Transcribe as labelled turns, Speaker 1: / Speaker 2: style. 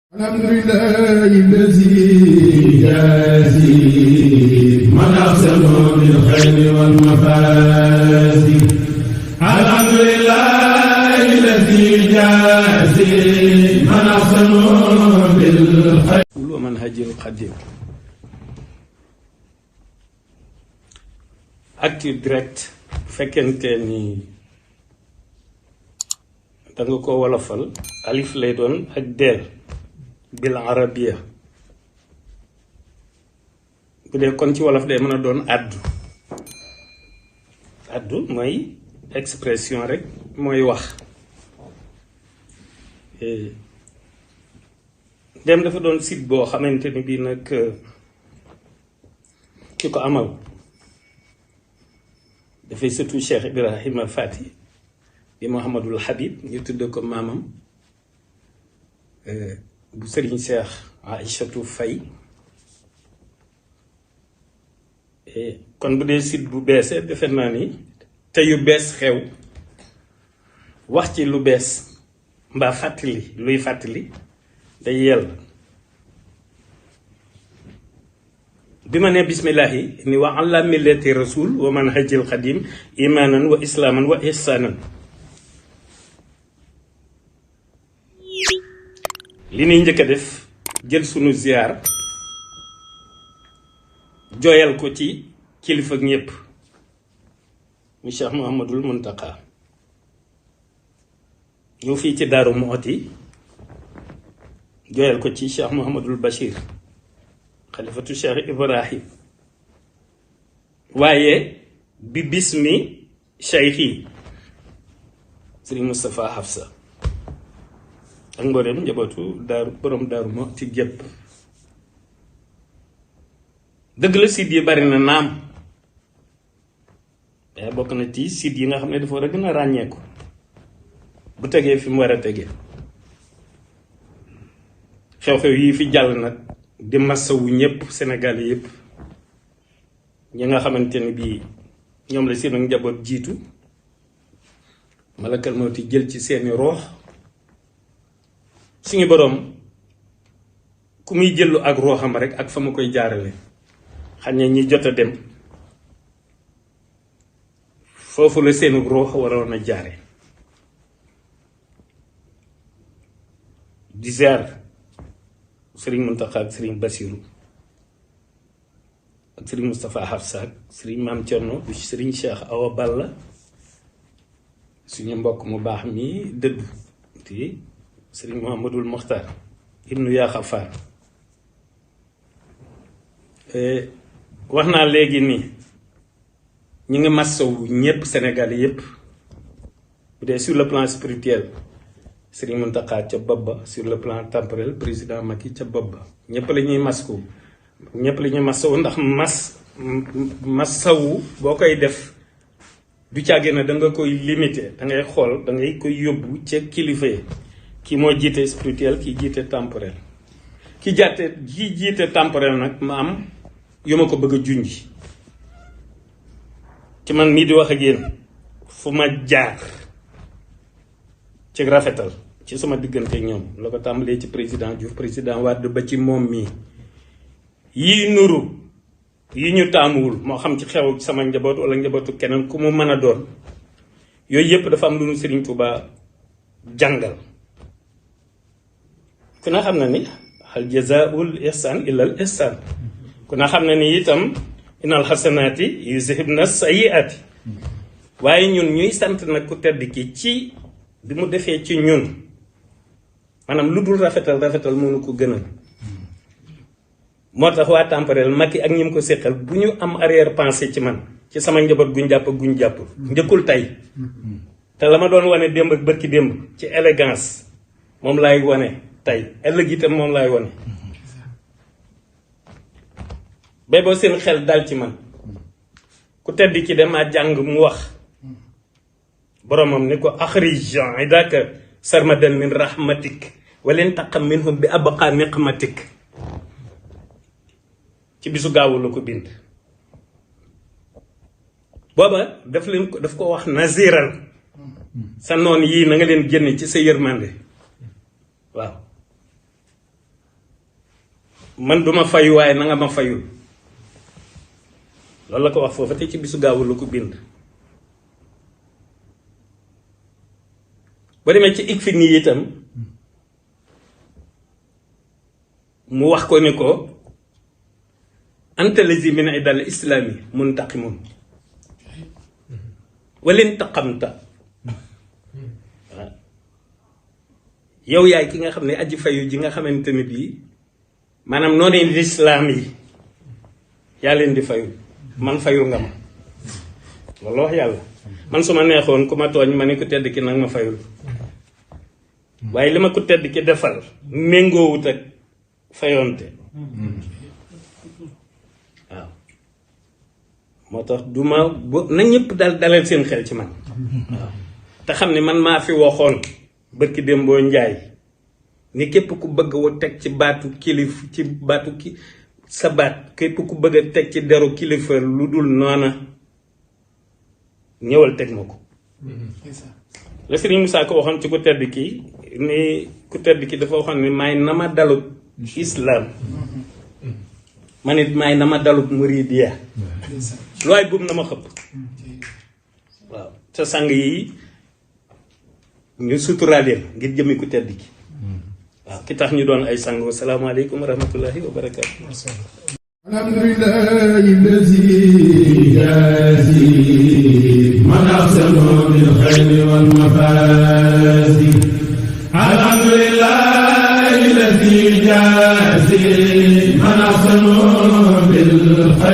Speaker 1: alhamdulillahi allazi jazi man ahsanu bil khayri wal mafasi alhamdulillahi allazi jazi man ahsanu bil khayri
Speaker 2: wa manhajil qadim. Actu direct fekkente ni danga ko wolofal alif lay doon ak del bil arabia bu dee kon ci wolof day mën a doon addu mooy expression rek mooy wax dem dafa doon site boo xamante ni bii nag ki ko amal dafay surtout Cheikh Ibrahima Fati di Mouhamadul Habib ñu tudd ko maamam bu Serigne Cheikh Aïchatou Faye kon bu dee site bu beesee defe naa ni te yu bees xew wax ci lu bees mbaa fàttali luy fàttali day yell bi ma ne bismillahi ni wa ala millati rasul wa manhajil qadim imanan wa islaman wa ihsanan li ñuy njëkk a def jël sunu ziar jooyal ko ci kilifa ak ñépp mu Cheikh Mouhamadul Muntaka ñëw fii ci Daaru Muxti jooyal ko ci Cheikh Mouhamadul Bachir xalifatu Cheikh Ibrahim waaye bi bismi cheikhi Serigne Moustapha Hafsa ak mboolem njabootu daaru borom Daaru Muxti gépp dëgg la site yi bari na naam waaye bokk na ci site yi nga xam ne dafa war a gën a ràññeeku bu tegee fi mu war a tegee xew-xew yi fi jàll nag di massawu ñëpp Sénégal yëpp ñi nga xamante ni bii ñoom la seen njaboot jiitu malakal mawti jël ci seeni roox suñu boroom ku muy jëllu ak rooxam rek ak fa ma koy jaarale xam ne ñi jot a dem foofu la seeni roox waroon a jaare di ziar Serigne Mountakha ak Serigne Bassirou ak Serigne Moustapha Hafsa ak Serigne Mame Thierno bu Serigne Cheikh Awa Balla suñu mbokk mu baax mi dëddu ti Serigne Mouhamadul Mokhtar ibnu yaa Xafaar wax naa léegi nii ñi ngi massawu ñépp Sénégal yépp bu dee sur le plan spirituel Serigne Mountakha ca bopp ba, sur le plan temporel président Macky ca bopp ba ñépp la ñuy masku ñépp la ñuy massawu ndax massawu boo koy def du càggee na da nga koy limité da ngay xool da ngay koy yóbbu ca kilifa yi kii moo jiite spirituel kii jiite temporel ki jiite temporel nag ma am yu ma ko bëgg a junj ci man mii di wax ak yéen fu ma jaar ci rafetal ci sama diggante ak ñoom la ko tàmbalee ci président Diouf président Wade ba ci moom mii yii nuru yi ñu taamuwul moo xam ci xew sama njaboot wala njabootu keneen ku mu mën a doon yooyu yëpp dafa am lu nu Serigne Touba jàngal ku na xam na ni hal jazaa'ul ihsaan illal ihsaan ku na xam na ni itam innal xasanaati yuzhibna sayyi'aati waaye ñun ñuy sant nag ku tedd ki ci bi mu defee ci ñun maanaam lu dul rafetal mënu ko gënal moo tax waa temporel Macky ak ñi mu ko séqal bu ñu am arrière pensée ci man ci sama njaboot guñ jàpp njëkkul tey te la ma doon wane démb ak bërki démb ci élégance moom laay wane tey ëllëg itam moom laay wane bay boo seen xel dal ci man ku tedd ki dama jàng mu wax boromam ni ko axrij idaka sarmadan min rahmatik waleen taqam minhum bi abqa niqmatik ci bisu gaawu la ko bind booba daf ko wax naziral sa noon yii na nga leen génne ci sa yërmande waaw man duma fayu waaye na nga ma fayul loolu la ko wax foofa te ci bisu gaawu la ko bind ba demee ci ik fi nii itam mu wax ko ni ko anta lazi min idal islami muntaqimun walin taqamta waaw yow yaay ki nga xam ne aji fayu ji nga xamante ne bii maanaam noonu lislaam yi yaa leen di fayu man fayu nga ma loolu wax yàlla man su ma neexoon ku ma tooñ ma ne ku tedd ki nag ma fayul waaye li ma ku tedd ki defal méngoowut ak fayonte waaw moo tax du ma na ñëpp dalal seen xel ci man waaw te xam ne man maa fi waxoon bërki démboo njaay ni képp ku bëgg a teg ci baatu kilif ci baatu sa baat képp ku bëgg a teg ci deru kilifa lu dul noona ñëwal teg ma ko la Serigne Moussa ko waxoon ci ku tedd ki ni ku tedd ki dafa waxoon ni maay nama dalub islam ma nit maay nama dalub muridiya lu waay buum na ma xëpp waaw sa sang yi ñu suturaaleen ngir jëmi ku tedd ki waaw ki tax ñu doon ay sang asalaamaaleykum wa rahmatullahi wa barakaatu
Speaker 1: alhamdulillahi allazi jazi man ahsanu bil khayri wal mafazi alhamdulillahi allazi jazi man ahsanu bil khayri